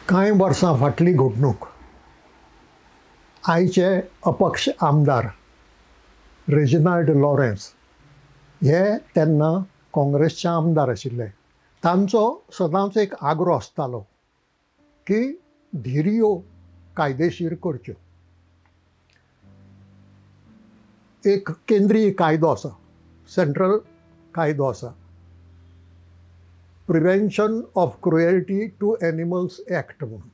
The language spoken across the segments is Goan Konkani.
कांय वर्सां फाटली घडणूक. आयचे अपक्ष आमदार रेजिनाल्ड लॉरेन्स हे तेन्ना काँग्रेसचे आमदार आशिल्ले. तांचो सदांच एक आग्रो आसतालो की धिरयो कायदेशीर करच्यो. एक केंद्रीय कायदो आसा, सेंट्रल कायदो आसा, prevention of cruelty to animals act म्हणून.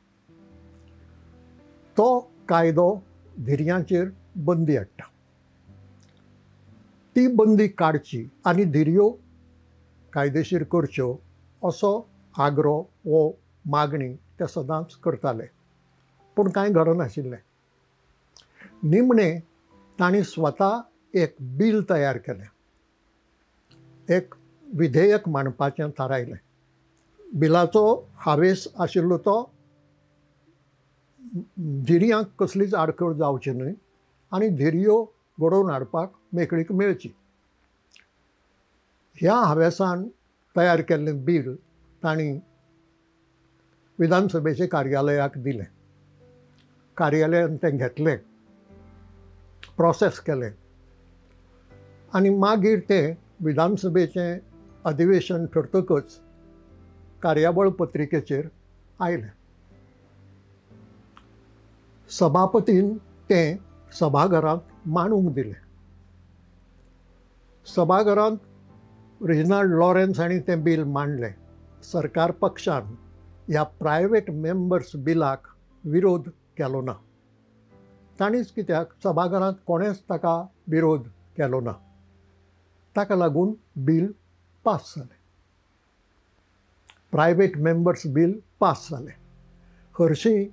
तो कायदो धिरयांचेर बंदी हाडटा. ती बंदी काडची आनी धिरयो कायदेशीर करच्यो असो आग्रो वो मागणी ते सदांच करताले. पूण कांय घडनाशिल्लें. निमणें तांणी स्वता एक बील तयार केलें, एक विधेयक मांडपाचें थारायलें. बिलाचो हावेस आशिल्लो तो धिरयांक कसलीच आडखळ जावची न्हय आनी धिरयो घडोवन हाडपाक मेकळीक मेळची. ह्या हावेसान तयार केल्लें बील तांणी विधानसभेच्या कार्यालयाक दिलें. कार्यालयान तें घेतलें, प्रोसेस केलें आनी मागीर तें विधानसभेचें अधिवेशन ठरतकच कार्यावळ पत्रिकेचेर आयलें. सभापतीन तें सभाघरांत मांडूंक दिलें. सभाघरांत रेजिनाल्ड लॉरेन्स हांणी तें बील मांडलें. सरकार पक्षान ह्या प्रायवेट मेंबर्स बिलाक विरोध केलो ना. तांणीच कित्याक, सभाघरांत कोणेंच ताका विरोध केलो ना. ताका लागून बील पास जालें. प्रायवेट मेंबर्स बील पास जालें. हरशीं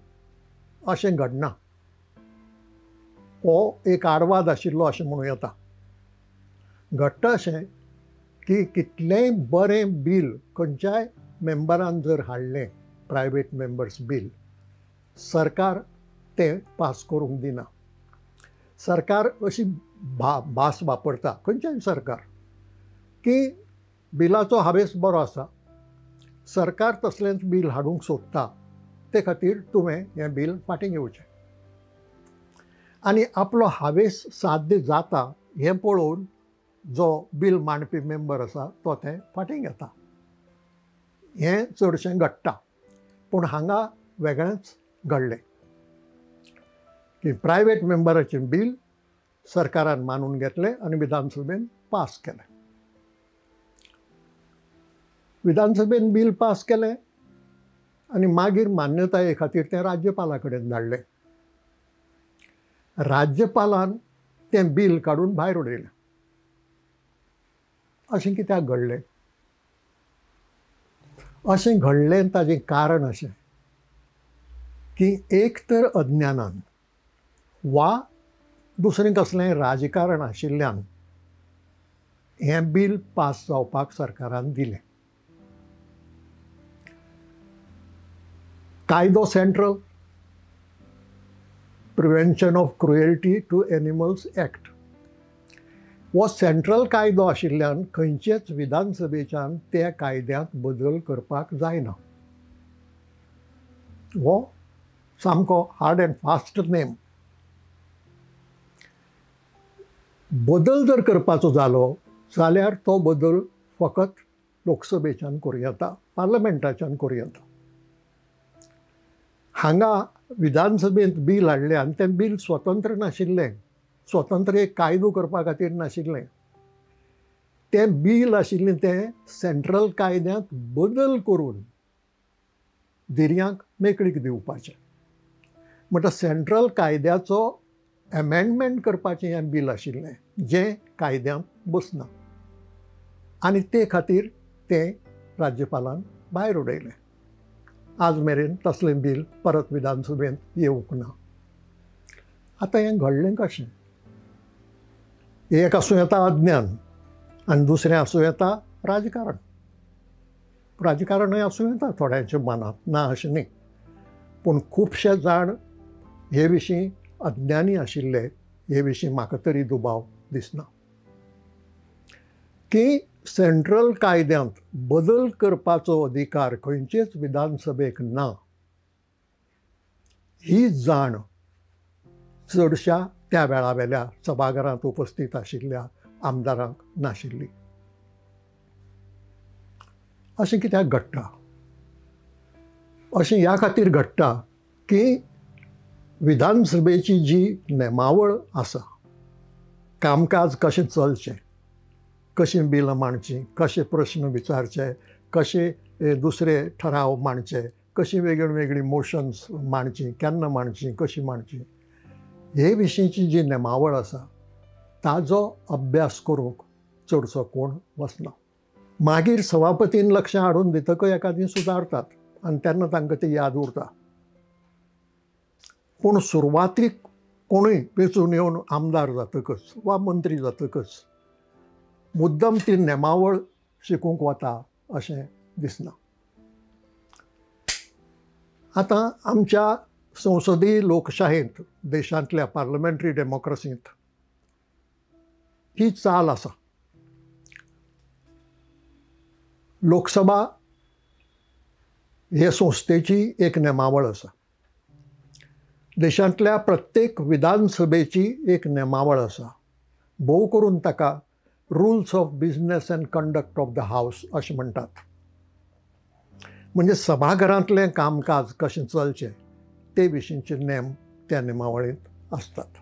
अशें घडना, हो एक आडवाद आशिल्लो अशें म्हणूं येता. घडटा अशें की कितलेंय बरें बील खंयच्याय मेंबरान जर हाडलें, प्रायवेट मेंबर्स बील, सरकार तें पास करूंक दिना. सरकार अशी भास वापरता, खंयचेंय सरकार, की बिलाचो हावेस बरो आसा, सरकार तसलेंच बील हाडूंक सोदता, ते खातीर तुवें हें बील फाटीं घेवचें. आनी आपलो हावेस साध्य जाता हें पळोवन जो बील मांडपी मेंबर आसा तो तें फाटीं घेता. हें चडशें घडटा. पूण हांगा वेगळेंच घडलें की प्रायवेट मेंबराचें बील सरकारान मानून घेतलें आनी विधानसभेन पास केलें. विधानसभेन बील पास केलें आनी मागीर मान्यताये खातीर तें राज्यपाला कडेन धाडलें. राज्यपालान तें बील काडून भायर उडयलें. अशें कित्याक घडलें? अशें घडलें ताजें कारण अशें की एक तर अज्ञानान वा दुसरें कसलें राजकारण आशिल्ल्यान हें बील पास जावपाक सरकारान दिलें. कायदो central, prevention of cruelty to animals act, हो सेंट्रल कायदो आशिल्ल्यान खंयचेच विधानसभेच्यान त्या कायद्यांत बदल करपाक जायना. हो सामको हार्ड अँड फास्ट नेम. बदल जर करपाचो जालो जाल्यार तो बदल फकत लोकसभेच्यान करूं येता, पार्लमेंटाच्यान करूं येता. हांगा विधानसभेंत बील हाडलें आनी तें बील स्वतंत्र नाशिल्लें, स्वतंत्र एक कायदो करपा खातीर नाशिल्लें. तें बील आशिल्लें तें सेंट्रल कायद्यांत बदल करून धिरयांक मेकळीक दिवपाचें. म्हणटा सेंट्रल कायद्याचो एमेंडमेंट करपाचें हें बील आशिल्लें जें कायद्यांत बसना आनी ते खातीर तें राज्यपालान भायर उडयलें. आज मेरेन तसलें बील परत विधानसभेंत येवंक ना. आतां हें घडलें कशें? एक आसूं येता अज्ञान आनी दुसरें आसूं येता राजकारण. राजकारणूय आसूं येता थोड्यांच्या मनांत, ना अशें न्ही, पूण खुबशे जाण हे विशीं अज्ञानी आशिल्ले हे विशीं म्हाका तरी दुबाव दिसना. की सेंट्रल कायद्यांत बदल करपाचो अधिकार खंयचेच विधानसभेक ना ही जाण चडश्या त्या वेळावेल्या सभाघरांत उपस्थित आशिल्ल्या आमदारांक नाशिल्ली. अशें कित्याक घडटा? अशें ह्या खातीर घडटा की विधानसभेची जी नेमावळ आसा, कामकाज कशें चलचें, कशीं बिलां मांडचीं, कशे प्रश्न विचारचे, कशे दुसरे ठराव मांडचे, कशीं वेगळीं वेगळीं मोशन्स मांडचीं, केन्ना मांडचीं, कशीं मांडचीं, हे विशींची जी नेमावळ आसा ताजो अभ्यास करूंक चडसो कोण वचना. मागीर सभापतीन लक्ष हाडून दितकच एकादी सुदारतात आनी तेन्ना तांकां ती याद उरता. पूण सुरवातीक कोणूय वेंचून येवन आमदार जातकच वा मंत्री जातकच मुद्दम ती नेमावळ शिकूंक वता अशें दिसना. आतां आमच्या संसदीय लोकशायेंत, देशांतल्या पार्लमेंटरी डेमोक्रसींत ही चाल आसा. लोकसभा हे संस्थेची एक नेमावळ आसा, देशांतल्या प्रत्येक विधानसभेची एक नेमावळ आसा. भोव करून ताका rules of business and conduct of the house अशें म्हणटात. म्हणजे सभाघरांतलें कामकाज कशें चलचें ते विशींचे नेम त्या नेमावळींत आसतात.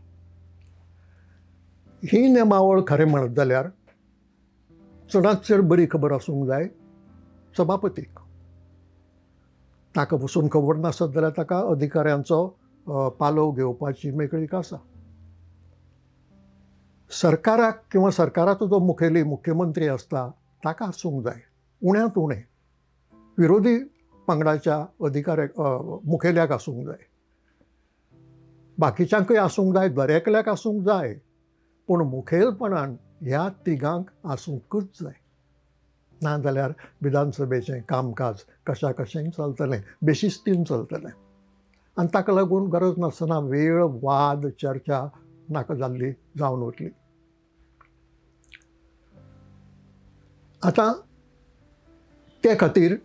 ही नेमावळ खरें म्हणत जाल्यार चडांत चड बरी खबर आसूंक जाय सभापतीक. ताका पसून खबर नासत जाल्यार ताका अधिकाऱ्यांचो पालव घेवपाची मेकळीक आसा. सरकाराक किंवा सरकाराचो जो मुखेली मुख्यमंत्री आसता ताका आसूंक जाय उण्यांत उणें विरोधी पंगडाच्या अधिकाऱ्याक मुखेल्याक आसूंक जाय, बाकीच्यांकय आसूंक जाय, दरेकल्याक आसूंक जाय, पूण मुखेलपणान ह्या तिगांक आसूंकच जाय. ना जाल्यार विधानसभेचें कामकाज कशा कशेंय चलतलें, बेशिस्तीन चलतलें आनी ताका लागून गरज नासतना वेळ, वाद, चर्चा नाका जाल्ली जावन वतली. आतां ते खातीर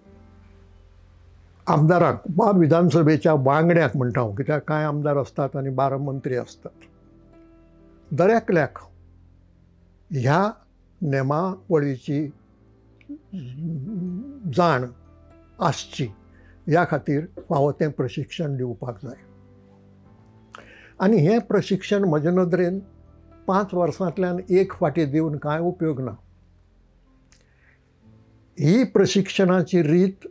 आमदारांक वा विधानसभेच्या वांगड्यांक म्हणटा हांव, कित्याक कांय आमदार आसतात आनी 12 मंत्री आसतात, दरेकल्याक ह्या नेमावळीची जाण आसची ह्या खातीर फावो तें प्रशिक्षण दिवपाक जाय. आनी हें प्रशिक्षण म्हजे नदरेन 5 वर्सांतल्यान एक फावटी दिवन कांय उपयोग ना. ही प्रशिक्षणाची रीत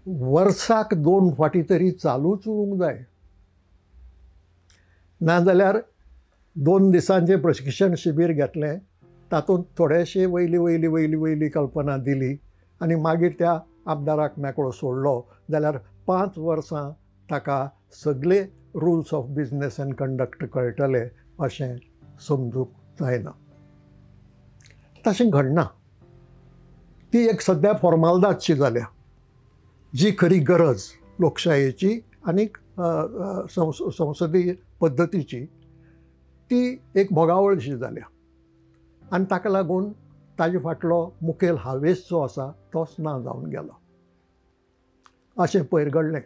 वर्साक 2 फावटी तरी चालूच उरूंक जाय. नाजाल्यार 2 दिसांचें प्रशिक्षण शिबीर घेतलें, तातूंत थोडेशे वयली वयली वयली वयली कल्पना दिली आनी मागीर त्या आमदाराक मेकळो सोडलो जाल्यार 5 वर्सां ताका सगळे rules of business and conduct कळटले अशें समजूंक जायना. तशें घडना. ती एक सद्या फॉर्मालदादशी जाल्या, जी खरी गरज लोकशायेची आनी संसदीय पद्दतीची ती एक भोगावळशी जाल्या आनी ताका लागून ताजे फाटलो मुखेल हावेस जो आसा तोच ना जावन गेलो अशें पयर घडलें.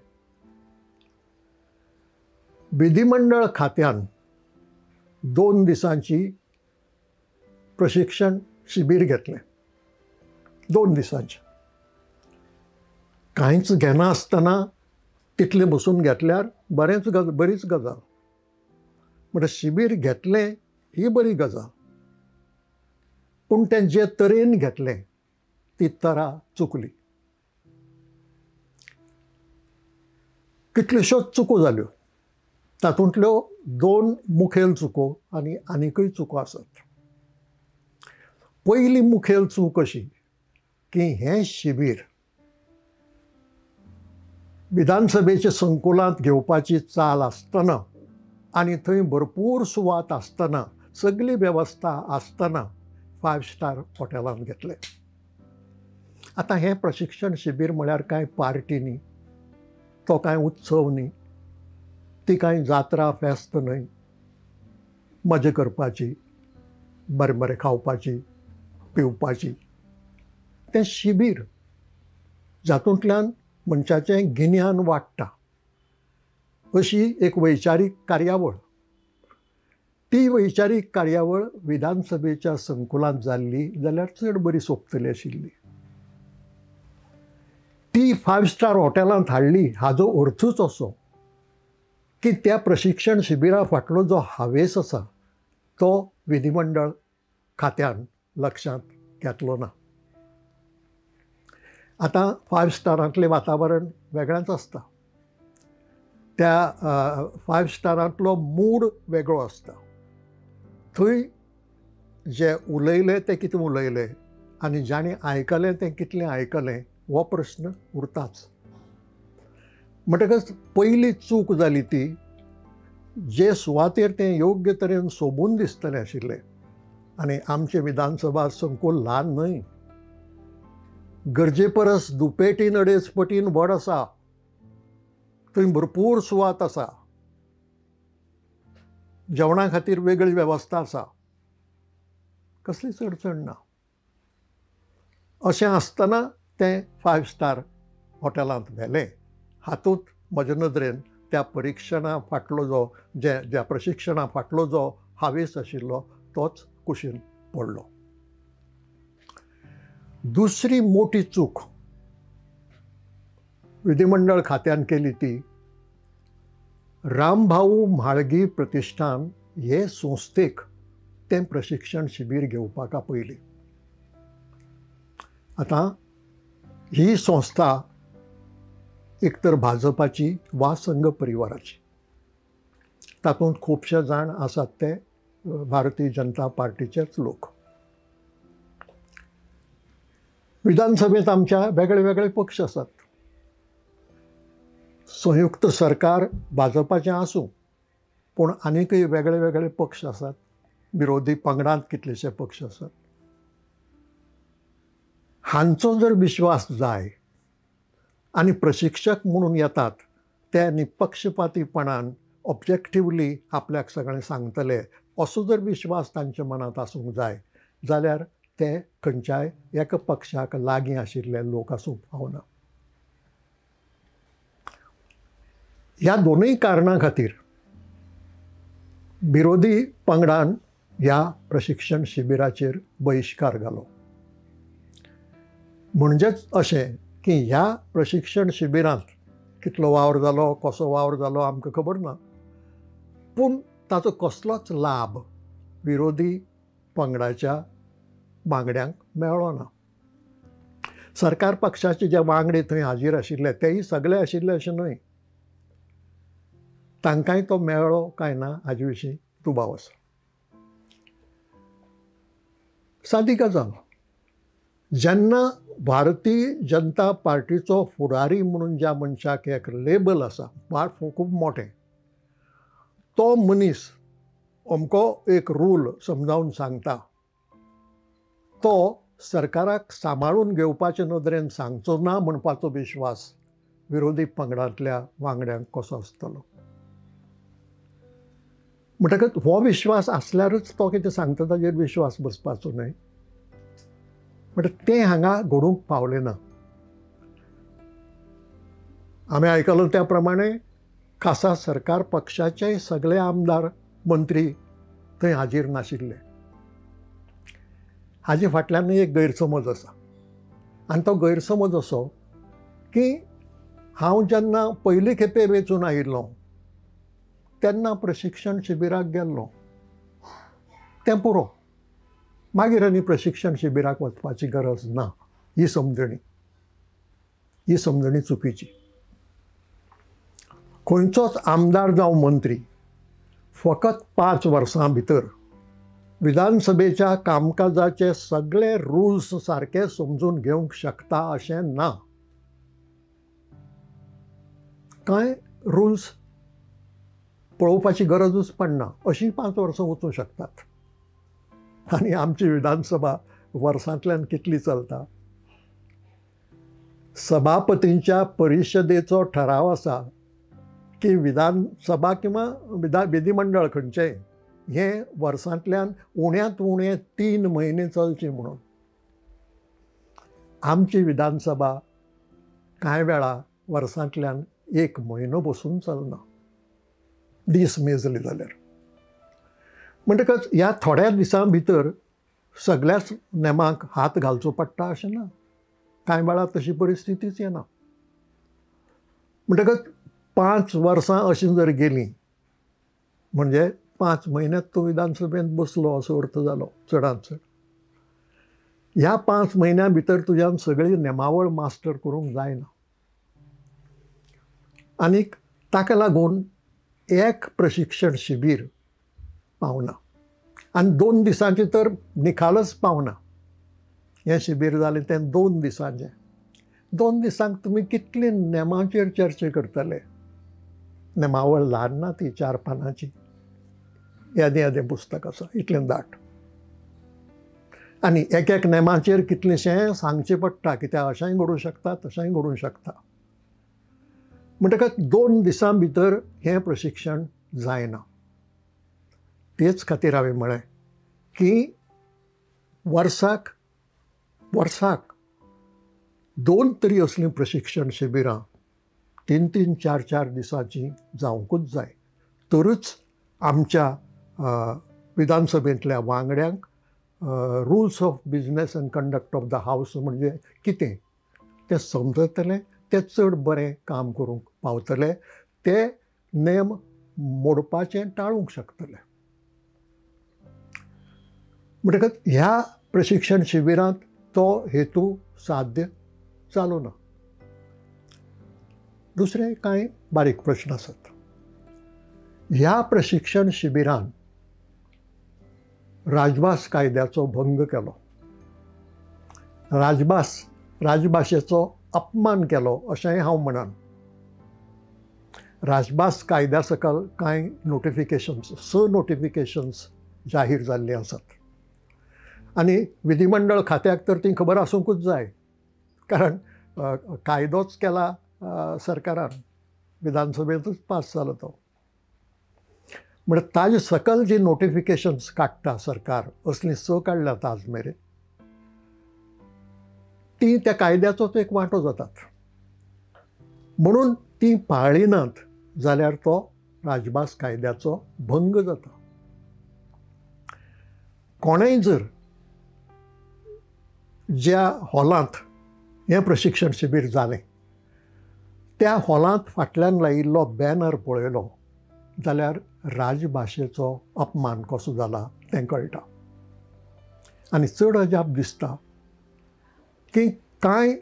विधिमंडळ खात्यान 2 दिसांची प्रशिक्षण शिबीर घेतलें. 2 दिसांचें कांयच घेना आसतना तितलें बसून घेतल्यार बरेंच बरीच गजाल. म्हणटा शिबीर घेतलें ही बरी गजाल, पूण तें जे तरेन घेतलें ती तरा चुकली. कितल्योश्योच चुको जाल्यो, तातूंतल्यो 2 मुखेल चुको आनी आनीकय चुको आसात. पयली मुखेल चूक अशी की हें शिबीर विधानसभेच्या संकुलांत घेवपाची चाल आसतना आनी थंय भरपूर सुवात आसतना, सगळी वेवस्था आसतना 5 स्टार हॉटेलांत घेतलें. आतां हें प्रशिक्षण शिबीर म्हळ्यार कांय पार्टी न्ही, तो कांय उत्सव न्ही, ती कांय जात्रा फेस्त न्हय मजा करपाची, बरें बरें खावपाची पिवपाची. तें शिबीर जातूंतल्यान मनशाचें गिन्यान वाडटा, अशी एक वैचारीक कार्यावळ. ती वैचारीक कार्यावळ विधानसभेच्या संकुलांत जाल्ली जाल्यार चड बरी सोबतली आशिल्ली. ती 5 स्टार हॉटेलांत हाडली हाजो अर्थूच असो की त्या प्रशिक्षण शिबिरा फाटलो जो हावेस आसा तो विधिमंडळ खात्यान लक्षांत घेतलो ना. आतां 5 स्टारांतलें वातावरण वेगळेंच आसता, त्या 5 स्टारांतलो मूड वेगळो आसता. थंय जे उलयले ते कितें उलयले आनी जांणी आयकलें तें कितलें आयकलें हो प्रस्न उरताच. म्हणटकच पयली चूक जाली ती जे सुवातेर तें योग्य तरेन सोबून दिसतलें आशिल्लें. आनी आमचें विधानसभा संकुल ल्हान न्हय, गरजे परस दुपेटीन अडेच पटीन व्हड आसा, थंय भरपूर सुवात आसा, जेवणा खातीर वेगळी वेवस्था आसा, कसलीच अडचण ना. अशें आसतना तें 5 स्टार हॉटेलांत व्हेलें. हातूंत म्हजे नदरेन त्या परिक्षणा फाटलो जो जे ज्या प्रशिक्षणा फाटलो जो हावेस आशिल्लो तोच कुशीन पडलो. दुसरी मोठी चूक विधिमंडळ खात्यान केली ती रामभाऊ म्हाळगी प्रतिष्ठान हे संस्थेक तें प्रशिक्षण शिबीर घेवपाक आपयली. आतां ही संस्था एक तर भाजपाची वा संघ परिवाराची, तातूंत खुबशे जाण आसात ते भारतीय जनता पार्टीचेच लोक. विधानसभेंत आमच्या वेगळे वेगळे पक्ष आसात, संयुक्त सरकार भाजपाचें आसूं पूण आनीकय वेगळे वेगळे पक्ष आसात, विरोधी पंगडांत कितलेशे पक्ष आसात. हांचो जर विश्वास जाय आनी प्रशिक्षक म्हणून येतात ते निपक्षपातीपणान ऑब्जेक्टिवली आपल्याक सगळें सांगतले असो जर विश्वास तांच्या मनांत आसूंक जाय जाल्यार ते खंयच्याय एका पक्षाक लागीं आशिल्ले लोक आसूंक फावना. ह्या दोनूय कारणां खातीर विरोधी पंगडान ह्या प्रशिक्षण शिबिराचेर बहिश्कार घालो. म्हणजेच अशें की ह्या प्रशिक्षण शिबिरांत कितलो वावर जालो, कसो वावर जालो आमकां खबर ना, पूण ताचो कसलोच लाभ विरोधी पंगडाच्या वांगड्यांक मेळ्ळो ना. सरकार पक्षाचे जे वांगडी थंय हाजीर आशिल्ले तेय सगळे आशिल्ले अशें न्हय, तांकांय तो मेळ्ळो काय ना हाजे विशीं दुबाव आसा. सादी गजाल, जेन्ना भारतीय जनता पार्टीचो फुडारी म्हणून ज्या मनशाक एक लेबल आसा खूब मोठें, तो मनीस अमको एक रूल समजावन सांगता, तो सरकाराक सांबाळून घेवपाचे नदरेन सांगचो ना म्हणपाचो विश्वास विरोधी पंगडांतल्या वांगड्यांक कसो आसतलो? म्हणटकच हो विश्वास आसल्यारच तो कितें सांगता ताजेर विश्वास बसपाचो न्हय. म्हणटा तें हांगा घडूंक पावलें ना. आमी आयकलो त्या प्रमाणे खासा सरकार पक्षाचे सगळे आमदार मंत्री थंय हाजीर नाशिल्ले. हाजे फाटल्यानूय एक गैरसमज आसा आनी तो गैरसमज असो की हांव जेन्ना पयले खेपे वेंचून आयिल्लो तेन्ना प्रशिक्षण शिबिराक गेल्लो तें पुरो, मागीर आनी प्रशिक्षण शिबिराक वचपाची गरज ना. ही समजणी चुकीची. खंयचोच आमदार जावं मंत्री फकत 5 वर्सां भितर विधानसभेच्या कामकाजाचे सगळे रुल्स सारके समजून घेवंक शकता अशें ना. कांय रुल्स पळोवपाची गरजूच पडना, अशीं 5 वर्सां वचूं शकतात. आनी आमची विधानसभा वर्सांतल्यान कितली चलता? सभापतींच्या परिशदेचो ठराव आसा की विधानसभा किंवा विधिमंडळ खंयचें हें वर्सांतल्यान उण्यांत उणें 3 म्हयने चलचें म्हणून. आमची विधानसभा कांय वेळा वर्सांतल्यान 1 म्हयनो बसून चलना. दीस मेजले जाल्यार. म्हणटकच ह्या थोड्या दिसां भितर सगळ्याच नेमाक हात घालचो पडटा अशें ना, कांय वेळार तशी परिस्थितीच येना. म्हणटकच 5 वर्सां अशीं जर गेलीं म्हणजे 5 म्हयन्यांत तूं विधानसभेंत बसलो असो अर्थ जालो चडांत चड. ह्या 5 म्हयन्यां भितर तुज्यान सगळी नेमावळ मास्टर करूंक जायना आनीक ताका लागून एक प्रशिक्षण शिबीर पावना आनी 2 दिसांचें तर निखालच पावना. हें शिबीर जालें तें 2 दिसांचें. 2 दिसांक तुमी कितले नेमांचेर चर्चा करतले? नेमावळ ल्हान ना ती, 4 पानांची येदें येदें पुस्तक आसा, इतलें दाट. आनी एक एक नेमाचेर कितलेंशें सांगचें पडटा, कित्याक अशेंय घडूंक शकता तशेंय घडूंक शकता. म्हणटकच 2 दिसां भितर हें प्रशिक्षण जायना. तेच खातीर हांवें म्हळें की वर्साक वर्साक 2 तरी असलीं प्रशिक्षण शिबिरां 3 3 4 4 दिसांचीं जावंकूच जाय, तरूच आमच्या विधानसभेंतल्या वांगड्यांक rules of business and conduct of the house म्हणजे कितें तें समजतलें, तें चड बरें काम करूंक पावतले, ते नेम मोडपाचें टाळूंक शकतले. म्हणटकच ह्या प्रशिक्षण शिबिरांत तो हेतू साध्य जालो ना. दुसरे कांय बारीक प्रश्न आसात. ह्या प्रशिक्षण शिबिरान राजभास कायद्याचो भंग केलो, राजभाशेचो अपमान केलो अशेंय हांव म्हणन. राजभास कायद्या सकल कांय नोटिफिकेशन्स, 6 नोटिफिकेशन्स जाहीर जाल्लीं आसात आनी विधिमंडळ खात्याक तर ती खबर आसूंकूच जाय, कारण कायदोच केला सरकारान, विधानसभेंतूच पास जालो तो. म्हणल्यार ताजे सकल जी नोटिफिकेशन्स काडटा सरकार, असलीं 6 काडल्यात आज मेरेन, तीं त्या कायद्याचोच एक वांटो जातात. म्हणून तीं पाळिनात जाल्यार तो राजभास कायद्याचो भंग जाता. कोणेंय जर ज्या हॉलांत हें प्रशिक्षण शिबीर जालें त्या हॉलांत फाटल्यान लायिल्लो बॅनर पळयलो जाल्यार राजभाशेचो अपमान कसो जाला तें कळटा. आनी चड अजाप दिसता की कांय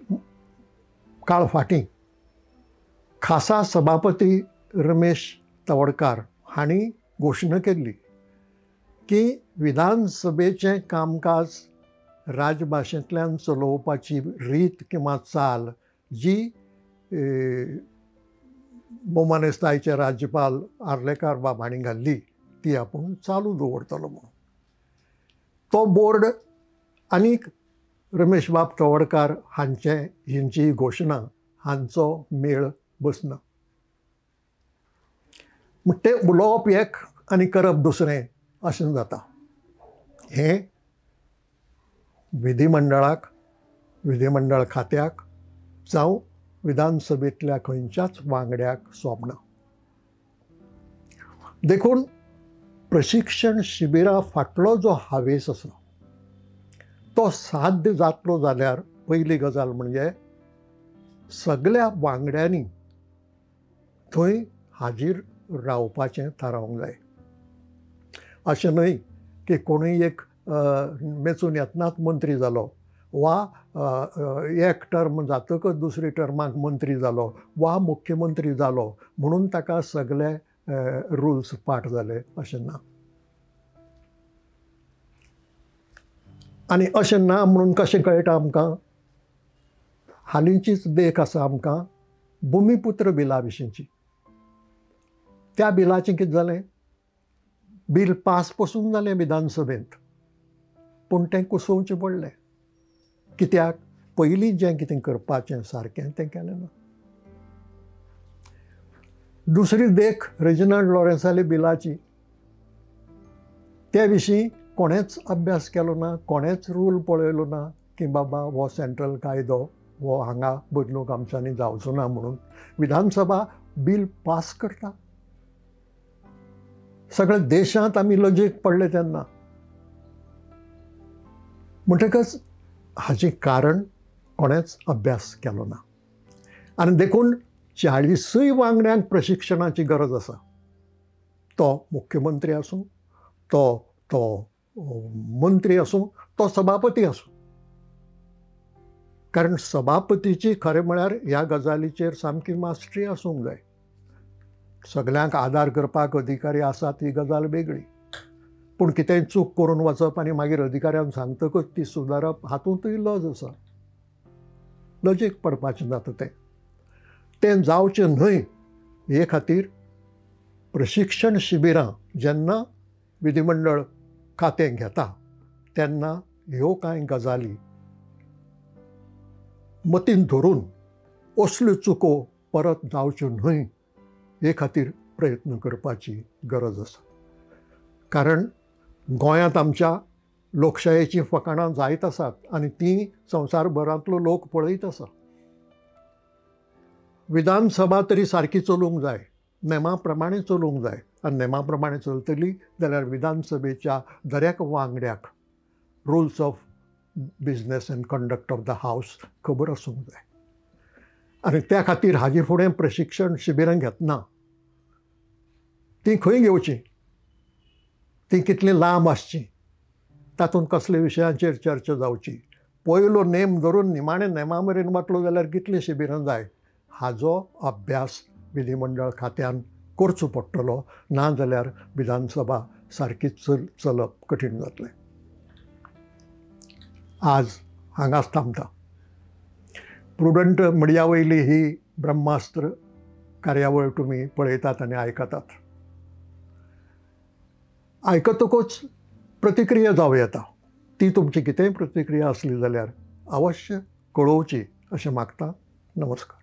काळ फाटीं खासा सभापती रमेश तवडकार हांणी घोशणा केल्ली की विधानसभेचें कामकाज राजभाशेंतल्यान चलोवपाची रीत किंवा चाल जी भोवमानेस्तायचे राज्यपाल आर्लेकार बाब हांणी घाल्ली ती आपूण चालू दवरतलो म्हणून. तो बोर्ड आनीक रमेश बाब तवडकार हांचे हेंची घोशणा हांचो मेळ बसना. ते उलोवप एक आनी करप दुसरें अशें जाता. हें विधिमंडळाक, विधिमंडळ खात्याक जावं विधानसभेंतल्या खंयच्याच वांगड्याक सोबना. देखून प्रशिक्षण शिबिरा फाटलो जो हावेस आसा तो साध्य जातलो जाल्यार पयली गजाल म्हणजे सगळ्या वांगड्यांनी थंय हाजीर रावपाचें थारावंक जाय. अशें न्हय की कोणूय एक मेचून येतनाच मंत्री जालो वा एक टर्म जातकच दुसरी टर्माक मंत्री जालो वा मुख्यमंत्री जालो म्हणून ताका सगळे रुल्स पाठ जाले अशें ना. आनी अशें ना म्हणून कशें कळटा आमकां? हालींचीच देख आसा आमकां भुमिपुत्र बिला विशींची. त्या बिलाचें कितें जालें? बील पास पसून जालें विधानसभेंत, पूण तें कुसोवचें पडलें. कित्याक? पयलीं जें कितें करपाचें सारकें तें केलें ना. दुसरी देख रेजिनाल्ड लॉरेन्साले बिलाची. ते विशीं कोणेंच अभ्यास केलो ना, कोणेंच रूल पळयलो ना की बाबा हो सेंट्रल कायदो हो हांगा बदलूंक आमच्यांनी जावचो ना म्हणून विधानसभा बील पास करता. सगळ्या देशांत आमी लजेक पडले तेन्ना. म्हणटकच हाचें कारण कोणेंच अभ्यास केलो ना आनी देखून 40 वांगड्यांक प्रशिक्षणाची गरज आसा. तो मुख्यमंत्री आसूं, तो मंत्री आसूं, तो सभापती आसूं. कारण सभापतीची खरें म्हळ्यार ह्या गजालीचेर सामकी मास्टरी आसूंक जाय. सगल्यांक आदार करपाक अधिकारी आसात ही गजाल वेगळी, पूण कितेंय चूक करून वचप आनी मागीर अधिकाऱ्यान सांगतकच ती सुदारप हातूंतय लज आसा. लजेक पडपाचें जाता. तें तें जावचें न्हय हे खातीर प्रशिक्षण शिबिरां जेन्ना विधिमंडळ खातें घेता तेन्ना ह्यो कांय गजाली मतीन धरून असल्यो चुको परत जावच्यो न्हय हे खातीर प्रयत्न करपाची गरज आसा. कारण गोंयांत आमच्या लोकशायेचीं फकाणां जायत आसात आनी तीं संवसारभरांतलो लोक पळयत आसा. विधानसभा तरी सारकी चलूंक जाय, नेमा प्रमाणे चलूंक जाय आनी नेमा प्रमाणे चलतली जाल्यार विधानसभेच्या दरेक वांगड्याक rules of business and conduct of the house खबर आसूंक जाय. आनी त्या खातीर हाजे फुडें प्रशिक्षण शिबिरां घेतना तीं खंय घेवचीं, तीं कितलीं लांब आसचीं, तातूंत कसल्या विशयांचेर चर्चा जावची, पयलो नेम धरून निमाणे नेमा मेरेन वतलो जाल्यार कितलीं शिबिरां जाय हाजो अभ्यास विधिमंडळ खात्यान करचो पडटलो. ना जाल्यार विधानसभा सारकी चलप कठीण जातलें. आज हांगाच थांबता. प्रुडंट मिडिया वयली ही ब्रह्मास्त्र कार्यावळ तुमी पळयतात आनी आयकतात. आयकतकूच प्रतिक्रिया जावं येता. ती तुमची कितेंय प्रतिक्रिया आसली जाल्यार अवश्य कळोवची अशें मागता. नमस्कार.